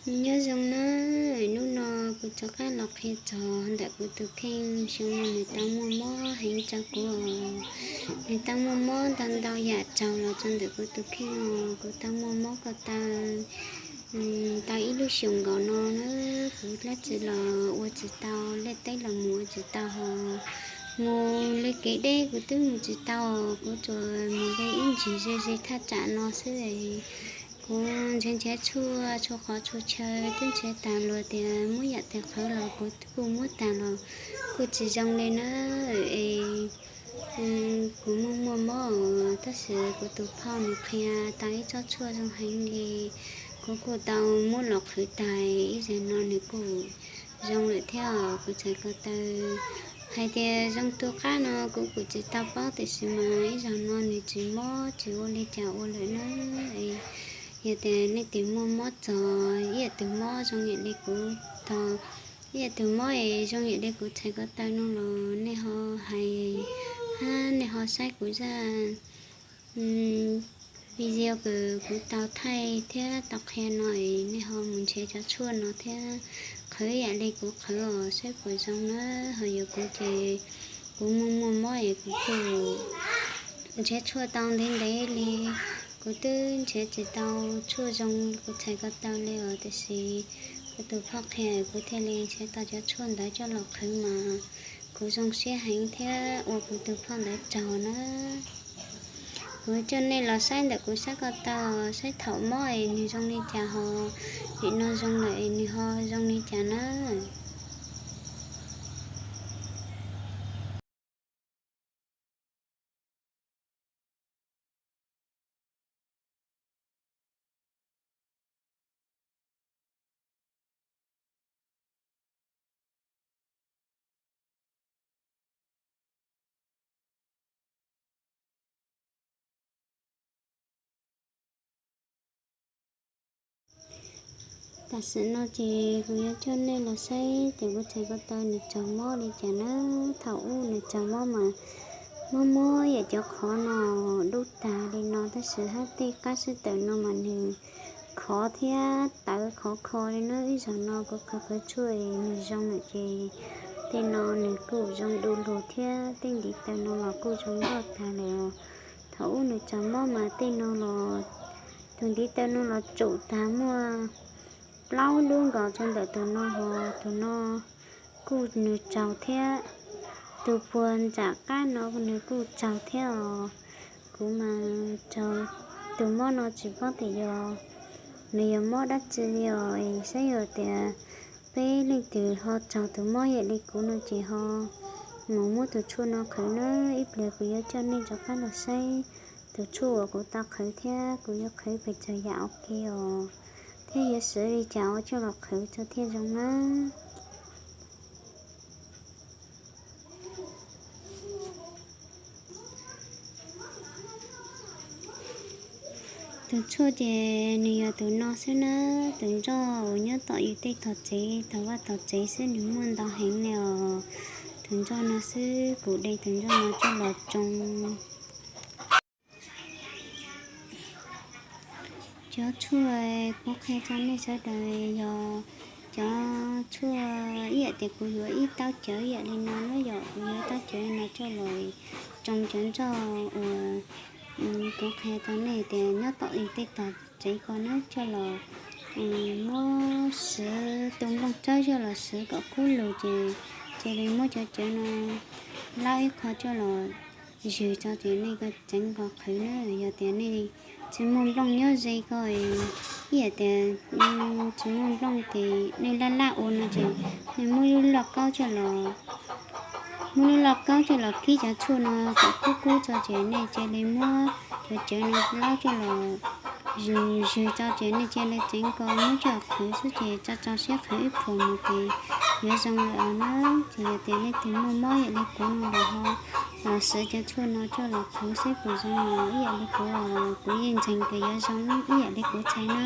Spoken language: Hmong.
Nyob zoo na, hnub no kuv rov qab los qhia txog ntawm kuv tus kheej, xyoo no nws tau muaj mob heev rau kuv. Nws tau muaj mob ntau ntau yam raug los rau ntawm kuv tus kheej os. Kuv tau muaj mob ko taw tau ib lub xyoos nkaus no na. Kuv dab tsi los ua tsis tau, liaj teb los mus ua tsis tau hos, mus li kev deb kuv twb mus tsis tau. Kuv tsuas mus li ib ntsis ze ze thaj tsam no xwb. Kuv nrhiav nrhiav tshuaj txhua qhov txhua chaw twb nrhiav tas los tias muab yam twg qhwv los kuv kuj muab tas los kuj tsis zoo li na. Es kuv muaj muaj mob, tab sis kuv tus phauj nws qhia tau ib tsob tshuaj zoo heev li, kuv kuj tau muab los qhwv tas, ib zaug no nws kuj zoo lawm thiab. Kuv txhais ko taw hais tias zoo tu qab no kuv kuj tsis tau paub, tiam sis mas ib zaug no nws tsis mob tsis ua li cas ua lawm na. Yog tias nej twg muaj mob txog ib yam twg mob zoo yam li kuv tog, ib yam twg mob es zoo yam li kuv txhais ko taw no los nej ho hais, hab nej ho saib kuv zaj video kws kuv tau thaij thiab tau qhia no es nej ho mus nrhiav cov tshuaj no thiab qhwv yam li kuv qhwv os, saib puas zoo na. Ho yuav kuv ces kuv muaj muaj mob es kuv kuj nrhiav tshuaj tau ntev ntev li, kuv twb nrhiav tsis tau tshuaj zoo kuv txhais ko taw li os, tiam sis kuv tus phauj qhia kuv thiaj li nrhiav tau cov tshuaj ntawd coj los qhwv mas kuv zoo siab heev thiab ua kuv tus phauj ntawd tsaug na. Kuv coj nej los saib ntawm kuv sab ko taw, saib thaum mob es nws zoo li cas hos vim no zoo lawm es nws ho zoo li cas na. Tam sim no ces kuv yuav coj nej los saib ces kuv txhais ko taw nws tsaug mob li cas na. Thaum ub nws tsaug mob mas mob mob yam cov qhov no dub tag li no, tab sis hab tej qab sib tawm no mas nws khov thiab tawv khov kho li na. Ib zaug no kuv qhwv qhwv tshuaj nws zoo lawm ces tej no nws kuj zoo du lug thiab tej ntiv taw no los kuj zoo nkauj tag lawm. Thaum ub nws tsaug mob mas tej no los, tus ntiv taw no los tsum tag, muaj plaub lub nkaus rau ntawm tus no hos tus no kuj nws tsaug thiab, tus puag nram qab no nws kuj tsaug thiab os. Kuv mas tsaug tus mob no tsis paub tias yog nws yog mob dab tsi li os. Saib yog tias peb leej twg ho tsaug tus mob yam li kuv no ces ho mus muab tus tshuaj no qhwv na. Ib pliag kuv yuav coj nej rov qab los saib tus tshuaj uas kuv tau qhwv thiab kuv yuav qhwv pes tsawg yam ua ke os, thiab yuav siv li cas ua coj los qhwv tso thiaj zoo na. Tus tshuaj ces nws yog tus no xwb na, tus nroj uas nyob tom yus tej tog tsev, tog vaj tog tsev xwb, nws muaj ntau heev li os. Tus nroj no xwb, kuv de tus nroj no coj los tsoo. Cov tshuaj kuv qhia rau nej sawv daws yog cov tshuaj ib yam tias kuv yuav ib taub cawv ib yam li no na, yog kuv yuav ib taub cawv li no coj los tsoo cov nroj uas kuv qhia rau nej tias nyob tom tej tog tsev ko na, coj los muab siv tu nplooj tsawb coj los siv kom kub lug ces cia li muab cov cawv no laub ib qho coj los zwg tso ces nej tseev nkaus qhwv na. Yog tias nej tsis muaj nplooj nyob ze ko, ib yam tias tsis muaj nplooj ces nej laj laj ua no ces nej muab lub lauj kaub coj los, muab lub lauj kaub coj los kib cov tshuaj no kom kub kub tso ces nej cia li muab cov cawv no laub coj los zwg tso ces nej cia li tseev nkaus muab coj qhwv xwb ces tso tso siab qhwv ib phuam mus ces yuav zoo lawm os na. Ces yog tias leej twg muaj mob yam li kuv no los ho los siv cov tshuaj no coj los qhwv seb puas zoo, ib yam li kuv los kuv yeej ntseeg tias yuav zoo ib yam li kuv txhais na.